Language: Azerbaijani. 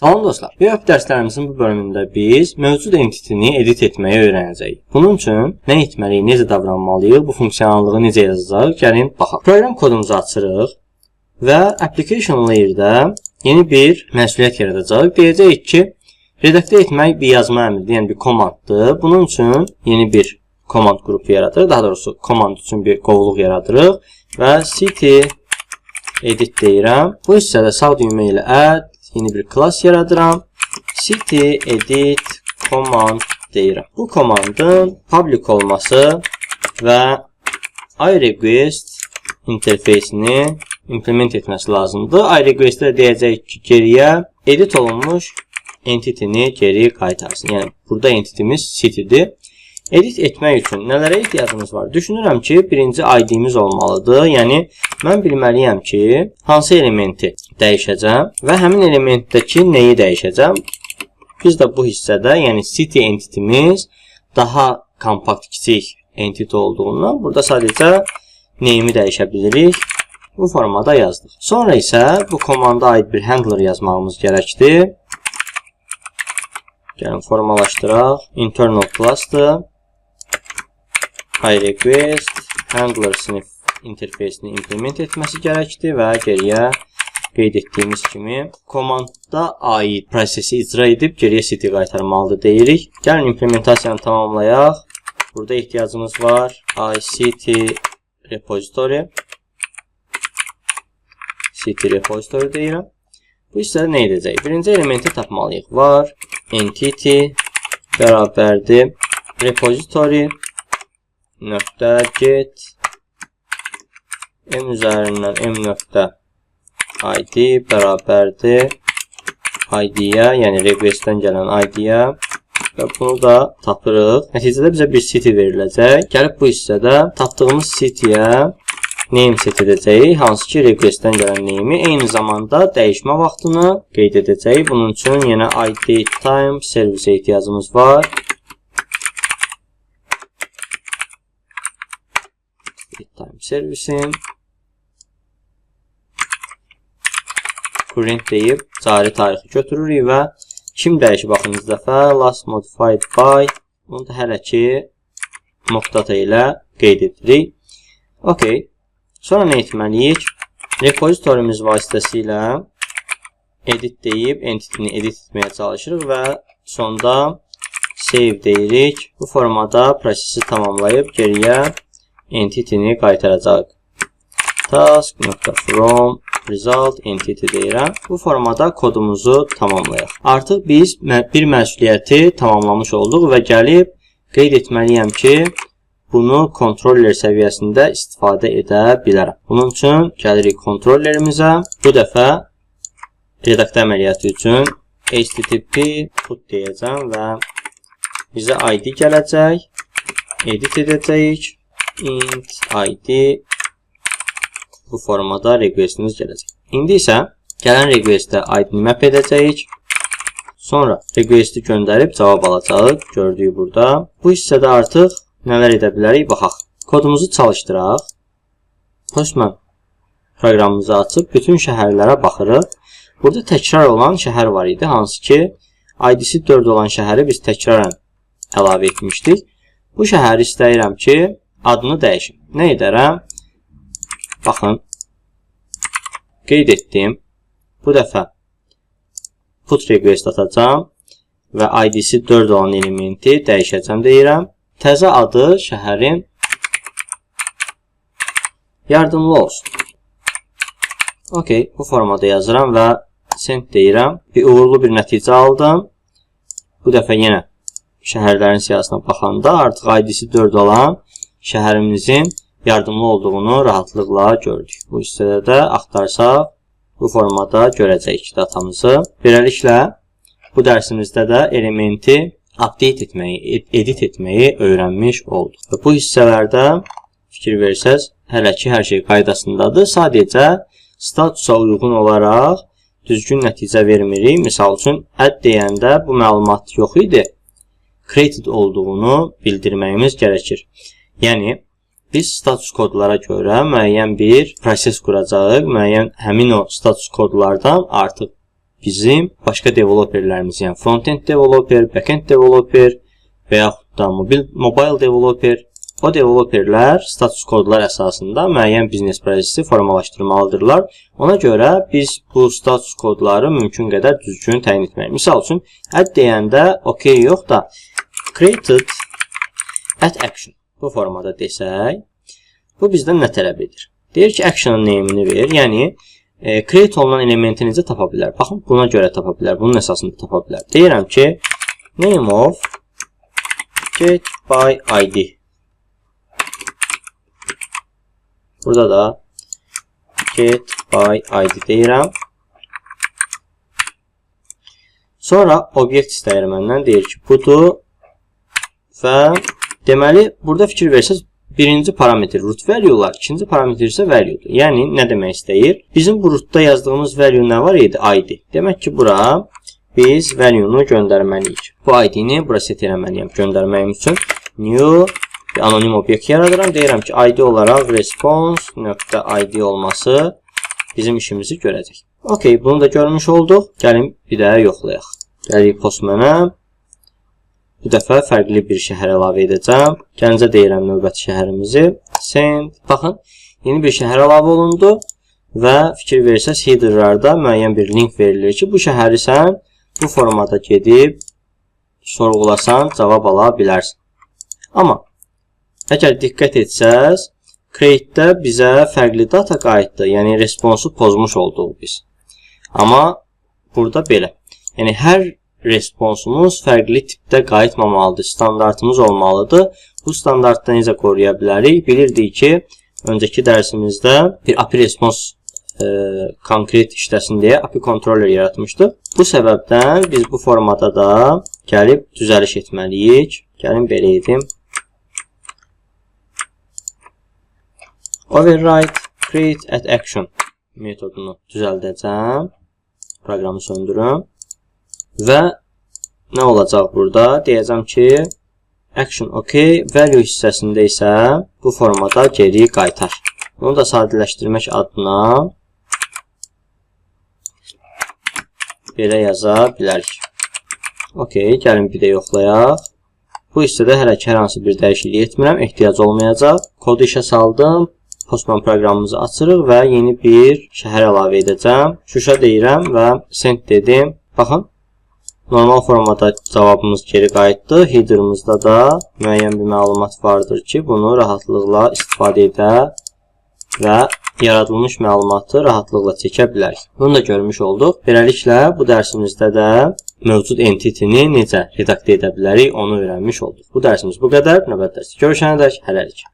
Salam dostlar. Web dərslərimizin bu bölümündə biz mövcud entitini edit etməyi öyrənəcəyik. Bunun üçün nə etməliyik, necə davranmalıyıq, bu funksionallığı necə yazacağıq, gəlin baxaq. Proqram kodumuzu açırıq və application layer-də yeni bir məsuliyyət yaradacağıq. Deyəcəyik ki, redaktə etmək bir yazma əmridir, yəni bir komanddır. Bunun üçün yeni bir komand qrupu yaradırıq. Daha doğrusu komand üçün bir qovluq yaradırıq və city edit deyirəm. Bu hissədə sağ düymə ilə add yeni bir class yaradıram. City edit command deyirəm. Bu komandın public olması və iRequest interfeysini implement etməsi lazımdır. iRequest-də deyəcəyik ki, geriyə edit olunmuş entity-ni geri qaytarsın. Yəni burada entitimiz city-dir. Edit etmək üçün nələrə ehtiyacımız var? Düşünürəm ki, birinci ID-miz olmalıdır. Yəni mən bilməliyəm ki, hansı elementi dəyişəcəm və həmin elementdəki nəyi dəyişəcəm. Biz də bu hissədə, yəni city entitimiz daha kompakt kiçik entity olduğundan burada sadəcə name'i dəyişə bilirik. Bu formada yazdıq. Sonra isə bu komanda aid bir handler yazmağımız gərəkdir. Gəlin formalaşdıraq. Internal class'dır. iRequest handler sinif interfeysini implement etməsi gərəkdir və geriyə qeyd etdiyimiz kimi komanda aid prosesi icra edib geriyə city qaytarmalıdır deyirik. Gəlin implementasiyanı tamamlayaq. Burada ehtiyacımız var. iCity repository, city repository deyirəm. Bu hissədə nə edəcək? Birinci elementi tapmalıyıq. Var entity bərabərdir repository nöqtə get m üzərindən m nöqtə id bərabərdir id-yə, yəni request-dən gələn id-yə və bunu da tapırıq. Nəticədə bizə bir city veriləcək. Gəlib bu hissədə tapdığımız city-yə name set edəcəyik. Hansı ki request-dən gələn name-i, eyni zamanda dəyişmə vaxtını qeyd edəcəyik. Bunun üçün yenə iDateTime servisə ehtiyacımız var. Time servisin current deyib cari tarixi götürürük və kim dəyişib axırıncı dəfə last modified by, bunu da hələ ki mock data ilə qeyd edirik. Okay. Sonra nə etməliyik? Repositorymiz vasitəsilə edit deyib entity-ni edit etməyə çalışırıq və sonda save deyirik. Bu formada prosesi tamamlayıb geriyə entity-ni qaytaracaq. Task.from result entity deyirəm. Bu formada kodumuzu tamamlayaq. Artıq biz bir məsuliyyəti tamamlamış olduq və gəlib qeyd etməliyəm ki, bunu kontroller səviyyəsində istifadə edə bilərəm. Bunun üçün gəlirik kontrollerimizə. Bu dəfə redaktə əməliyyatı üçün HTTP put deyəcəm və bizə ID gələcək. Edit edəcəyik. Int ID bu formada requestimiz gələcək. İndi isə gələn requestə ID-ni map edəcəyik. Sonra requesti göndərib cavab alacağıq. Gördüyü burada. Bu hissədə artıq nələr edə bilərik? Baxaq. Kodumuzu çalışdıraq. Postman proqramımızı açıb bütün şəhərlərə baxırıq. Burada təkrar olan şəhər var idi. Hansı ki ID-si 4 olan şəhəri biz təkrarən əlavə etmişdik. Bu şəhəri istəyirəm ki, adını dəyişim. Nə edərəm? Baxın, qeyd etdim. Bu dəfə put request atacağam və ID-si 4 olan elementi dəyişəcəm deyirəm. Təzə adı şəhərin yardımlı olsun. Okay, bu formada yazıram və send deyirəm. Bir uğurlu bir nəticə aldım. Bu dəfə yenə şəhərlərin siyahısına baxanda artıq ID-si 4 olan şəhərimizin yardımlı olduğunu rahatlıqla gördük. Bu hissədə də axtarsaq bu formada görəcəyik datamızı. Beləliklə bu dərsimizdə də elementi update etməyi, edit etməyi öyrənmiş olduq. Və bu hissələrdə fikir versəz, hələ ki hər şey qaydasındadır. Sadəcə statusa uyğun olaraq düzgün nəticə vermirik. Misal üçün add deyəndə bu məlumat yox idi. Created olduğunu bildirməyimiz gərəkir. Yəni biz status kodlara görə müəyyən bir proses quracağıq. Müəyyən həmin o status kodlardan artıq Bizim başqa developerlərimiz, yəni front-end developer, back-end developer və yaxud da mobile developer, o developerlər status kodlar əsasında müəyyən biznes prosesi formalaşdırmalıdırlar. Ona görə biz bu status kodları mümkün qədər düzgün təyin etməliyik. Misal üçün, add deyəndə OK yox da created at action bu formada desək, bu bizdən nə tələb edir? Deyir ki, action'ın name'ini ver, yəni create olunan elementi necə tapa bilər? Baxın, buna görə tapa bilər, bunun əsasında tapa bilər. Deyirəm ki, name of get by ID. Burada da get by ID deyirəm. Sonra obyekt istəyir məndən. Deyir ki, budur. Və deməli, burada fikir versəz, birinci parametr root value-lar, ikinci parametr isə value-dur. Yəni, nə demək istəyir? Bizim bu root-da yazdığımız value nə var idi? ID. Demək ki, bura biz value-nu göndərməliyik. Bu ID-ni bura set eləməliyəm göndərməyim üçün. New bir anonim obyekt yaradıram. Deyirəm ki, ID olaraq response.id olması bizim işimizi görəcək. Okay, bunu da görmüş olduq. Gəlin bir daha yoxlayaq. Gəlirik Postman-ə. Bu dəfə fərqli bir şəhər əlavə edəcəm. Gəncə deyirəm növbəti şəhərimizi. Send. Baxın, yeni bir şəhər əlavə olundu və fikir versəz headerlarda müəyyən bir link verilir ki, bu şəhəri sən bu formada gedib sorğulasan cavab ala bilərsən. Amma əgər diqqət etsəz, create-də bizə fərqli data qayıtdı. Yəni responsu pozmuş olduq biz. Amma burada belə. Yəni hər responsumuz fərqli tipdə qayıtmamalıdır. Standartımız olmalıdır. Bu standartda necə qoruya bilərik? Bilirdik ki, öncəki dərsimizdə bir API response konkret işləsin deyə API controller yaratmışdıq. Bu səbəbdən biz bu formada da gəlib düzəliş etməliyik. Gəlin belə edim. Override create at action metodunu düzəldəcəm. Proqramı söndürüm. Və nə olacaq burada? Deyəcəm ki, action OK, value hissəsində isə bu formada geri qaytar. Bunu da sadələşdirmək adına belə yaza bilərik. OK, gəlin bir də yoxlayaq. Bu hissədə hələ ki, hər hansı bir dəyişiklik etmirəm, ehtiyac olmayacaq. Kodu işə saldım. Postman proqramımızı açırıq və yeni bir şəhər əlavə edəcəm. Şuşa deyirəm və send dedim. Baxın, normal formada cavabımız geri qayıtdı. Header'ımızda da müəyyən bir məlumat vardır ki, bunu rahatlıqla istifadə edə və yaradılmış məlumatı rahatlıqla çəkə bilərik. Bunu da görmüş olduq. Beləliklə, bu dərsimizdə də mövcud entity-ni necə redaktə edə bilərik, onu öyrənmiş olduq. Bu dərsimiz bu qədər. Növbəti dərsdə görüşənə dək hələlik.